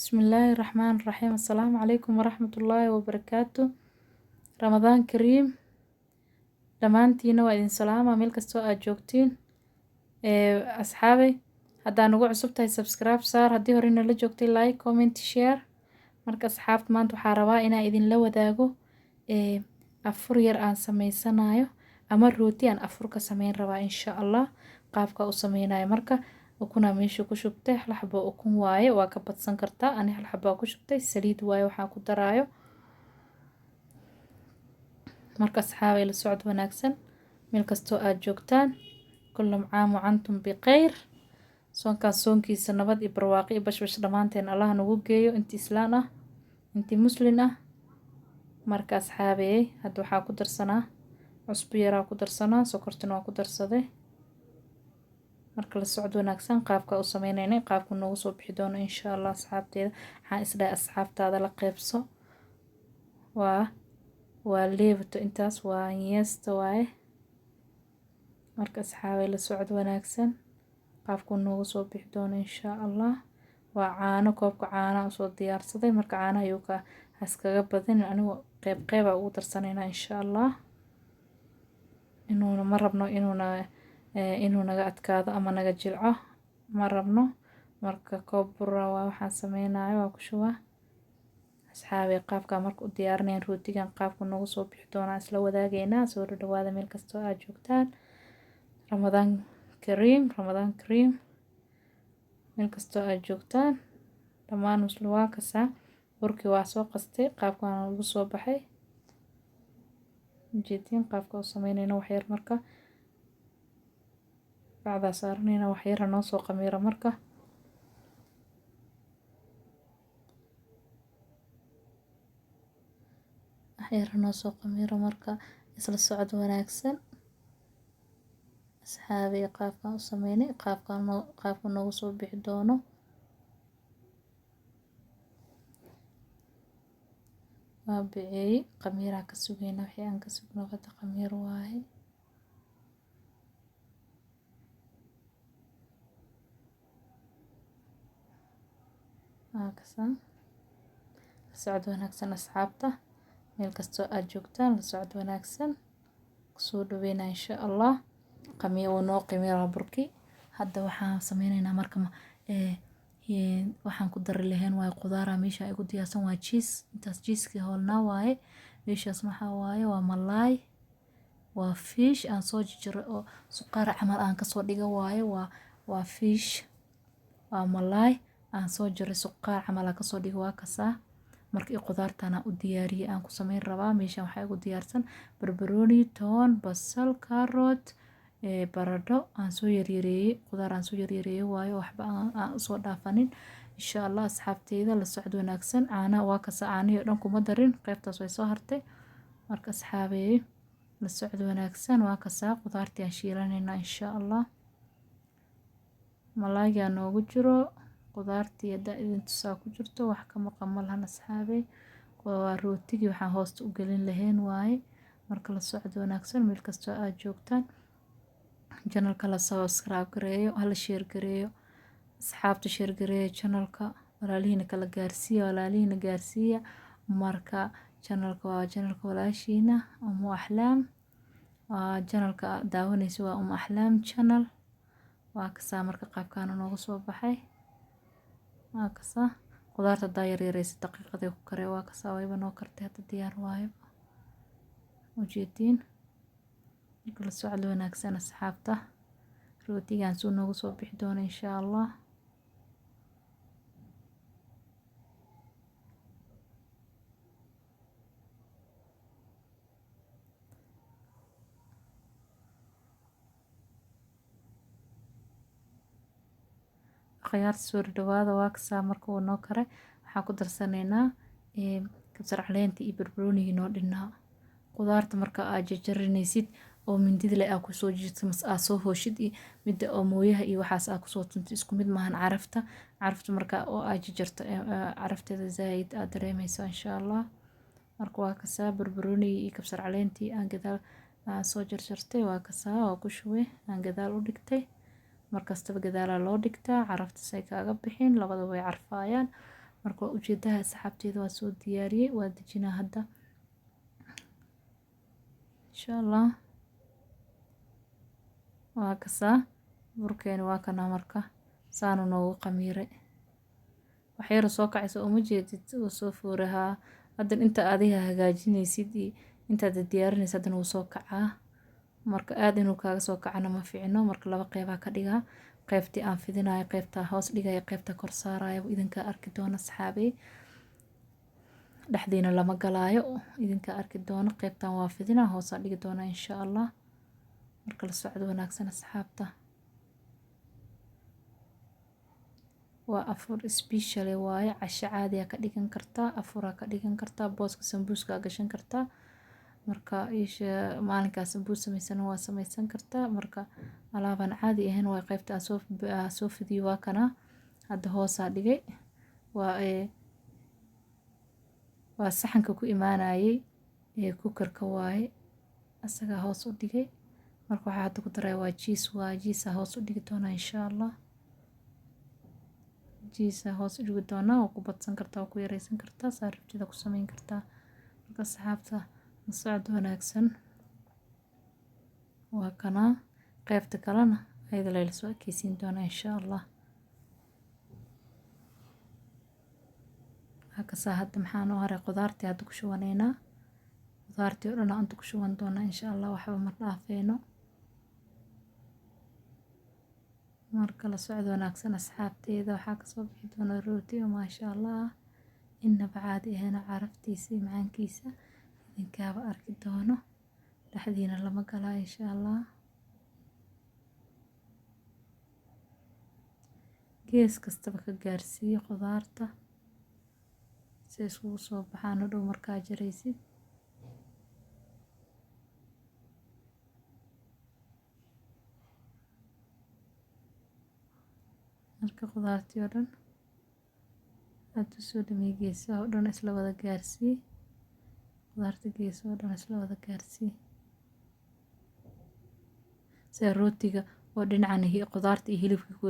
Bismillaahi Raxmaani Raxiim. Assalaamu calaykum waraxmatullaahi wabarakaatu. Ramadaan Kariim. Dhammaantiina waa idin salaama meel kastoo aad joogtiin. Asxaabay, haddaa nagu cusub tahay subscribe saar, haddii hore nala joogtay like, comment, share. Marka asxaabta, maanta waxaa rabaa inaan idinla wadaago afur yar aan sameysanayo ama rooti aan afur ka sameyn rabaa, insha Allah, qaabka u sameynayo. Marka ukunaa meesha ku shubtay, hal xabo ukun waaye, waa ka badsan kartaa, ani hal xabaa ku shubtay. Saliid waaye waxaan ku daraayo. Marka asxaabay, la socod wanaagsan meel kastoo aad joogtaan. Kullu caam wa antum bikhayr. Soonkaas soonkiisa nabad iyo barwaaqo iyo bashbash dhammaanteen Allah nagu geeyo, intii islaan ah, intii muslin ah. Marka asxaabey, hadda waxaa ku darsanaa cusbo yaraa ku darsanaa, sokortina waa ku darsaday. Marka la socod wanaagsan qaabka u sameynayna, qaabka noogu soo bixi doono, insha Allah. Asxaabteeda, waxaan isdhahay asxaabtaada la qeybso. Waa leebato, intaas waa yeesta waaye. Marka asxaabey, la socod wanaagsan qaabku noogu soo bixi doono, insha Allah. Waa caano, koobka caanaha usoo diyaarsaday. Marka caanaha ayuu ka haskaga badin, anigu qeyb qeyba ugu darsanaynaa, insha Allah. Inuuna ma rabno inuuna inuu naga adkaado ama naga jilco ma rabno. Marka koob bura waa waxaan sameynayo, waa ku shubaa. Asxaabey, qaabka marka u diyaarinayaan rootigan, qaabku noogu soo bixi doonaa isla wadaagaynaa. Soo dhawaada meel kastoo aad joogtaan. Ramadaan Kariim, Ramadaan Kariim meel kastoo aad joogtaan dhammaan muslim. Waa kasaa, burkii waa soo qastay, qaabkaan ugu soo baxay, ujeediin qaabka u sameynayna. Waxyar marka bacdaa saaranayna, waxyar noo soo qamiira. Marka waxyar noo soo qamiiro. Marka isla socod wanaagsan asxaabey, qaabkaan u sameynay, qaabkaan noo qaabka noogu soo bixi doono. Waa biceeyey, qamiiraa ka sugayna, wixii aan ka sugno hadda qamiir waaye. Waa kasaa. La socod wanaagsan asxaabta, meel kastoo aad joogtaan, la socod wanaagsan. Kusoo dhaweynaa, insha Allah. Qamiir wuu noo qamiiraa burki. Hadda waxaan sameyneynaa marka waxaan ku dari lahayn waaye qudaara meesha ay ku diyaarsan. Waa cheese intaas, cheese-kii hoolnaa waaye. Meeshaas maxaa waaye? Waa malaay, waa fish aan soo jarjaray oo suqaar camal aan kasoo dhiga waaye. Waa fish, waa malaay aan soo jaray, suqaar camal aan kasoo dhiga, waa kasaa. Marka i qudaartan aan u diyaariyey aan ku sameyn rabaa. Meeshan waxaa igu diyaarsan barbarooni, toon, basal, carrot, baradho aan soo yaryareeyey, qudaar aan soo yaryareeyey waayo, waxba aan usoo dhaafanin, insha Allah. Asxaabteyda, la socod wanaagsan. Caanaha waa kasa, caanihii oo dhan kuma darin, qaybtaas way soo hartay. Marka asxaabeey, la socod wanaagsan. Waa kasaa, qudaartii aan shiilanaynaa, insha Allah. Malaaygaa noogu jiro, qudaartii haddaa idin tusaa ku jirto, wax ka maqan ma lahan asxaabey. Waa rootigii waxaan hoosta u gelin lahayn waaye. Marka la socod wanaagsan meel kastoo aad joogtaan. Channelka la subscribe gareeyo, hala share gareeyo asxaabta, share gareeyo channelka, walaalihiina kala gaarsiiya, walaalihiina gaarsiiya. Marka channelka waa channelka walaashiina Umu Axlaam, waa channelka daawanaysa, waa Umu Axlaam channel. Waa kasaa, marka qaabkaana nooga soo baxay, waa kasaa. Qudaarta haddaa yaryareysa daqiiqaday ku karee. Waa kasaa, wayba noo kartay, hadda diyaar waayo, ujeediin. Marka la socod wanaagsan asxaabta, rootigan suu noogu soo bixi doono, insha Allah. Akhyaarta, soo dhawaada. Waa kasaa, marka uu noo karay waxaan ku darsanaynaa kabsar caleenta iyo barbaroonigii noo dhinaa. Qudaarta marka aad jarjarinaysid oo mindida leh aad kusoo jirto mas aad soo hooshid iyo midda oo mooyaha iyo waxaas aad kusoo tunto isku mid maahan carafta. Carafta marka oo aad jarjarto, carafteeda zaaid aad dareemayso, insha Allah. Marka waa kasaa, barbaroonigii iyo kabsar caleentii aan gadaal aan soo jarjartay, waa kasaa, waa ku shubay, aan gadaal u dhigtay. Markastaba gadaalaa loo dhigtaa, carafta say kaaga bixin, labada way carfaayaan. Marka waa ujeedaha asxaabteeda, waa soo diyaariyey, waa dejinaa hadda insha Allah. Waa kasaa burkeeni, waa kana. Marka saanu noogu qamiiray, waxyar soo kacaysa, uma jeedid? Uu soo fuurahaa haddan. Inta adiga hagaajinaysid iyo intaad diyaarinaysid, haddana wuu soo kacaa. Marka aad inuu kaaga soo kacana ma fiicno. Marka laba qeybaa ka dhigaa: qeybtii aan fidinayo, qeybtaa hoos dhigaya, qeybta kor saarayo. Idinkaa arki doona asxaabey, dhexdiina lama galaayo, idinkaa arki doono. Qeybtan waa fidinaa, hoosaa dhigi doonaa insha Allah. Marka la socdo wanaagsan asxaabta. Waa afur special waaye, casho caadiya ka dhigan kartaa, afuraa ka dhigan kartaa, booska sambuuska gashan kartaa. Marka isha maalinkaa sambuus samaysan waa samaysan kartaa. Marka alaabaan caadi ahayn waa. Qaybta aan soo fidiyo waa kana, hadda hoosaa dhigay. Waa saxanka ku imaanayay ee cookerka waaye, asagaa hoos u dhigay. Marka waxaa hadda ku daraya waa cheese, waa cheese hoos u dhigi doonaa insha Allah. Cheese hoos u dhigi doonaa. Waa ku badsan kartaa, waa ku yareysan kartaa, saa rabtida ku samayn kartaa. Marka asxaabta, la socod wanaagsan. Waa kanaa, qaybta kalena ayada layla soo ekeysiin doonaa insha Allah. Hakasaa hadda maxaa noo haray? Qudaartii hadda ku shubaneynaa. Qudaartii oo dhan aan ku shuban doonaa insha Allah, waxba ma dhaafeyno. Marka la socod wanaagsan asxaabteeda. Waxaa kasoo bixi doona rooti oo maasha Allah inaba caadi ahayn, caraftiisa iyo macaankiisa idinkaaba arki doono. Dhexdiina lama galaa insha Allah. Gees kastaba ka gaarsiiyo qudaarta si ay iskugu soo baxaan hadhow markaa jaraysid. Marka qudaartii oo dhan aad u soo dhamey, geesaha oo dhan isla wada gaarsii. Qudaarta geesaha oo dhan isla wada gaarsii, sida rootiga oo dhinacan qudaarta iyo hilibka,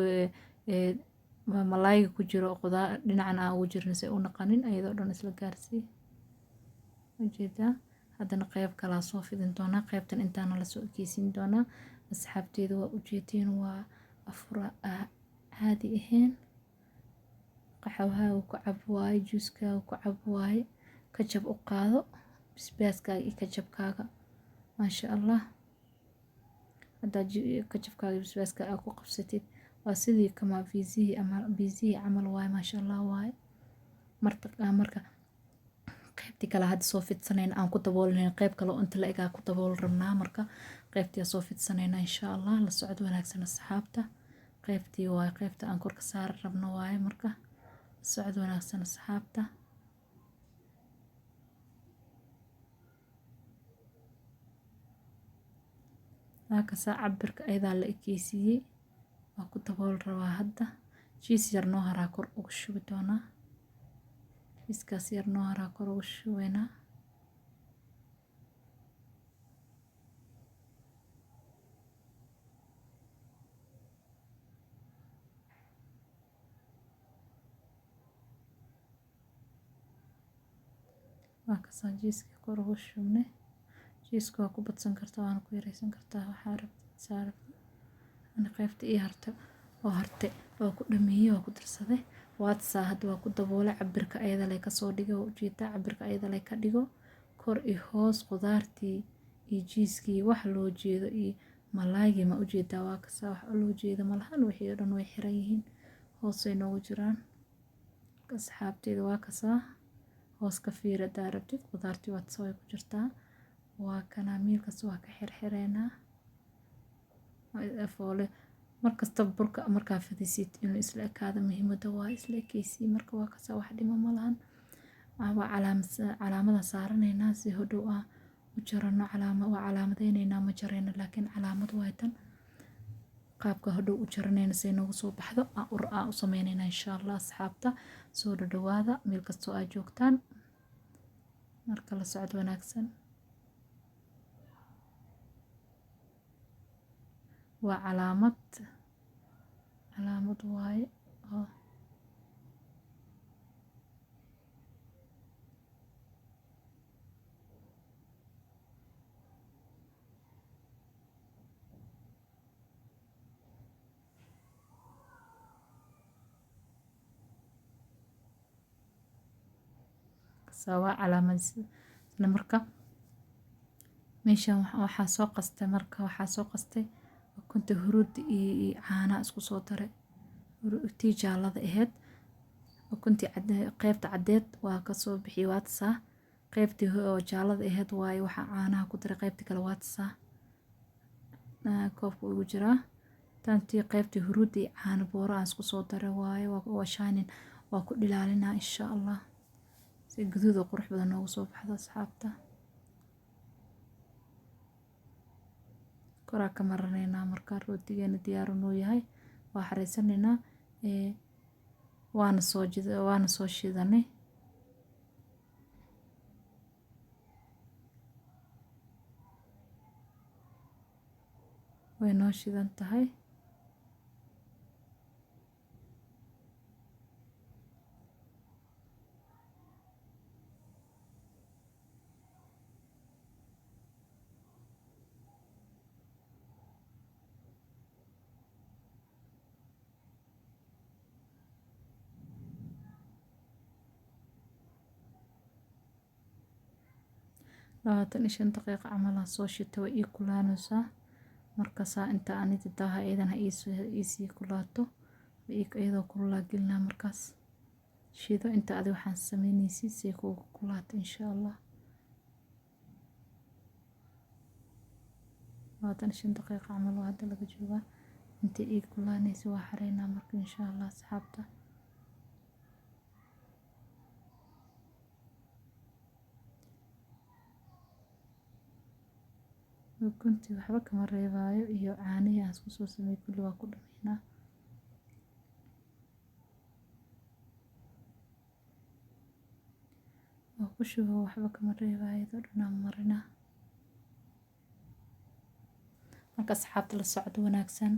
malaayga ku jiro, qudaar dhinacan aan ugu jirin si u naqanin, ayadoo dhan isla gaarsii. Ujeedaa, haddana qeyb kalaa soo fidin doonaa. Qeybtan intaana lasoo ekeysiin doonaa asxaabteeda. Waa ujeediin, waa afura caadi ahayn. Qaxwahaaga ku cab waaye, juuskaaga ku cab waaye, kajab u qaado, basbaaskaaga iyo kajabkaaga, maasha Allah. Haddaad kajabkaaga iyo basbaaskaaga aad ku qabsatid, waa sidii kama pizzihii ama pizzihii camal waaye, maasha Allah waaye. Marka qaybtii kale hadda soo fidsanayna, aan ku daboolinayna qayb kale oo inta la egaa ku dabool rabnaa. Marka qaybtii soo fidsanayna insha Allah. La socod wanaagsan asxaabta. Qaybtii waaye, qaybta aan korka saari rabno waaye. Marka la socod wanaagsan asxaabta. Halkaasa cabirka ayadaa la ekeysiiyey, waa ku dabool rabaa. Hadda cheese yar noo haraa kor ugu shubi doonaa. Cheesekaas yar noo haraa kor ugu shubeynaa. Waa kasaa, cheesekii kor ugu shubnay. Cheeseka waa ku badsan kartaa, waana ku yareysan kartaa, waxaa rabtid saa rabtid. Ani qaybta ii hartay oo hartay waa ku dhameeyey, waa ku darsaday. Waadsaa hadda waa ku daboolay, cabirka ayada lay kasoo dhigay. Waa ujeedaa, cabirka ayada lay ka dhigo, kor iyo hoos qudaartii iyo cheesekii wax loo jeedo iyo malaaygii ma ujeedaa? Waa kasaa, wax loo jeedo malahan. Wixii oo dhan way xiran yihiin, hoosay noogu jiraan. Asxaabteeda, waa kasaa, hoos ka fiiri hadaa rabtid. Qudaartii waad way ku jirtaa. Waa kana, miilkas waa ka xirxireynaa foole. Markasta burka markaa fidisid inuu isla ekaado muhiimada waa isla ekeysii. Marka waa kasaa, wax dhimo malahan. Waa calaamada saaranaynaa si hodhow ah u jarano. Waa calaamadeyneynaa, ma jarayno, laakiin calaamad waay tan. Qaabka hodhow u jaranayna say noogu soo baxdo aan u sameynayna insha Allah. Asxaabta, soo dhadhawaada meel kastoo aad joogtaan. Marka la socod wanaagsan. Waa calaamad, calaamad waaye oo Kasaa waa calaamadisna. Marka meeshan waxaa soo qastay, marka waxaa soo qastay ukunta, huruud iyo caana isku soo daray, tii jaalada ahayd. Ukuntii qaybta caddeed waa kasoo bixiyay, waa tasaa. Qaybtii oo jaalada ahayd waaye waxaa caanaha ku daray. Qaybtii kale waa tasaa, koobka ugu jiraa. Tantii qaybtii huruud iyo caano booro aan isku soo daray waaye. Waa shining, waa ku dhilaalinaa insha Allah si guduud oo qurux badan noogu soo baxdo. Asxaabta, koraa ka marinaynaa. Marka rootigeena diyaar noo yahay, waa xareysanaynaa. Waana soo shidanay. Way noo shidan tahay. 25 daqiiqo camal aan soo shitay, way ii kulaanaysaa. Markaasaa inta anida daaha iyadana ha iisii kulaato, iyadoo kululaa gelinaa. Markaas shido inta adi waxaan sameynaysid si ay kuugu kulaato insha Allah. 25 daqiiqo camal oo hadda laga joogaa inta ii kulaanaysa, waa xareynaa marka insha Allah. Asxaabta, ukuntii waxba kama reebaayo iyo caanihii aan isku soo sameeyey, kulli waa ku dhameynaa. Waa ku shubo, waxba kama reebaayo, iyadoo dhan aan marinaa. Marka asxaabta, la socdo wanaagsan,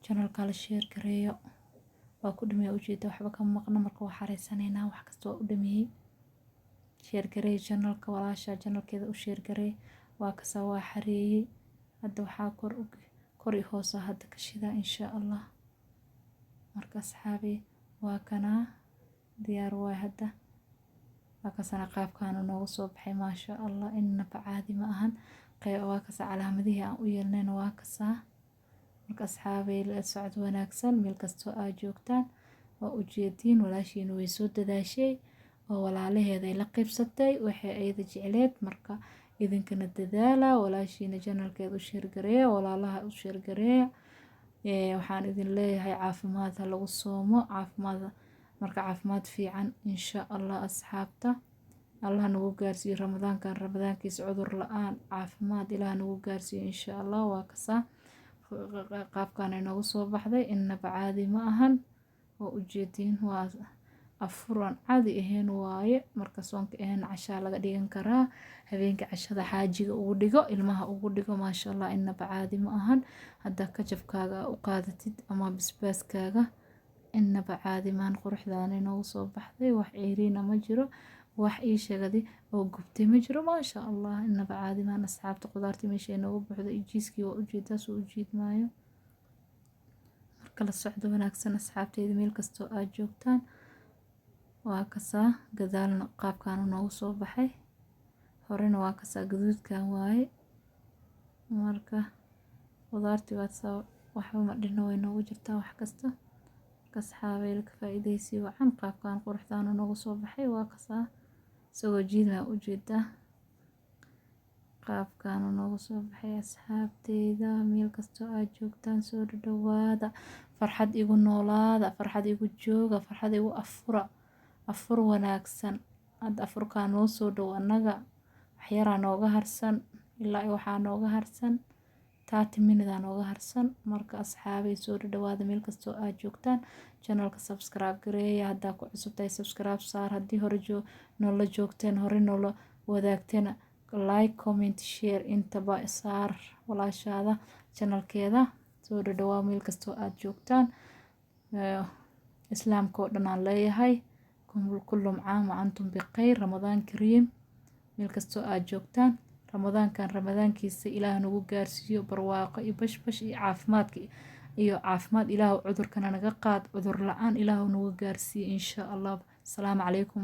channelka la share gareeyo. Waa ku dhameeya, ujeeda waxba kama maqno. Marka waa xareysanaynaa, wax kasta waa u dhameeyey. Share gareey channelka, walaasha channelkeeda u share gareey. Waa kasa, waa xareeyey. Hadda waxaa kor i hoosa hadda ka shidaa insha Allah. Marka asxaabi, waa kanaa, diyaar waay hadda. Waa kasana qaabkaanu noogu soo baxay, maasha Allah, innaba caadi ma ahan. Waa kasa, calaamadihii aan u yeelnayna waa kasaa. Marka asxaabay, la socod wanaagsan meel kastoo aad joogtaan. Waa ujeediin, walaashiina way soo dadaashay oo walaalaheeda ay la qaybsatay waxay ayada jecleed. Marka idinkana dadaala, walaashiina channelkeeda u share gareeya, walaalaha u share gareeya. Waxaan idin leeyahay caafimaad ha lagu soomo, caafimaad, marka caafimaad fiican insha Allah. Asxaabta, Allah nagu gaarsiiyo Ramadaankan ramadaankiisa cudur la-aan, caafimaad Ilaah nagu gaarsiiyo insha Allah. Waa kasaa, qaabkan ay noogu soo baxday, innaba caadi ma ahan. Waa ujeediin, waa afuran caadi ahayn waaye. Marka soonka ahayn cashaa laga dhigan karaa, habeenka cashada xaajiga ugu dhigo, ilmaha ugu dhigo, maasha Allah, innaba caadi ma ahan. Haddaa kajabkaaga u qaadatid ama basbaaskaaga, innaba caadi maahan. Quruxdaana inoogu soo baxday, wax ceeriina ma jiro, wax ii sheegadi oo gubtay ma jiro, maasha Allah, innaba caadi maahan. Asxaabta, qudaartii meesha inoogu buuxdo iyo cheesekii waa ujeedaa soo ujeedmaayo. Marka la socdo wanaagsan asxaabteyda meel kastoo aad joogtaan. Waa kasaa, gadaalna qaabkaan noogu soo baxay, horena waa kasaa, gaduudkan waaye. Marka qudaartii waa saa, waxba ma dhino, way noogu jirtaa wax kasta. Marka asxaabey, ka faa'iidaysi wacan. Qaabkan quruxdaan noogu soo baxay, waa kasaa, isagoo jiidmaa ujeedaa, qaabkaan noogu soo baxay. Asxaabteyda meel kastoo aad joogtaan, soo dhadhawaada, farxad igu noolaada, farxad igu jooga, farxad igu afura, afur wanaagsan. Hadda afurkaa noo soo dhow, annaga waxyaraa nooga harsan, ilaa waxaa nooga harsan 30 minute aa nooga harsan. Marka asxaabay, soo dhadhawaada meel kastoo aad joogtaan. Channelka subscribe gareeya haddaa ku cusub tahay, subscribe saar. Haddii hore noola joogteen, hore noola wadaagteena, like, comment, share intaba saar walaashaada channelkeeda. Soo dhadhawaa meel kastoo aad joogtaan. Islaamka oo dhan aan leeyahay kullum caam wa antum bikhayr, Ramadaan kariim meel kastoo aad joogtaan. Ramadaankan ramadaankiisa Ilaah nagu gaarsiiyo barwaaqo iyo bashbash iyo caafimaadka iyo caafimaad. Ilaahu cudurkana naga qaad, cudur la-aan Ilaahu nagu gaarsiiyo insha Allah. Asalaamu calaykum.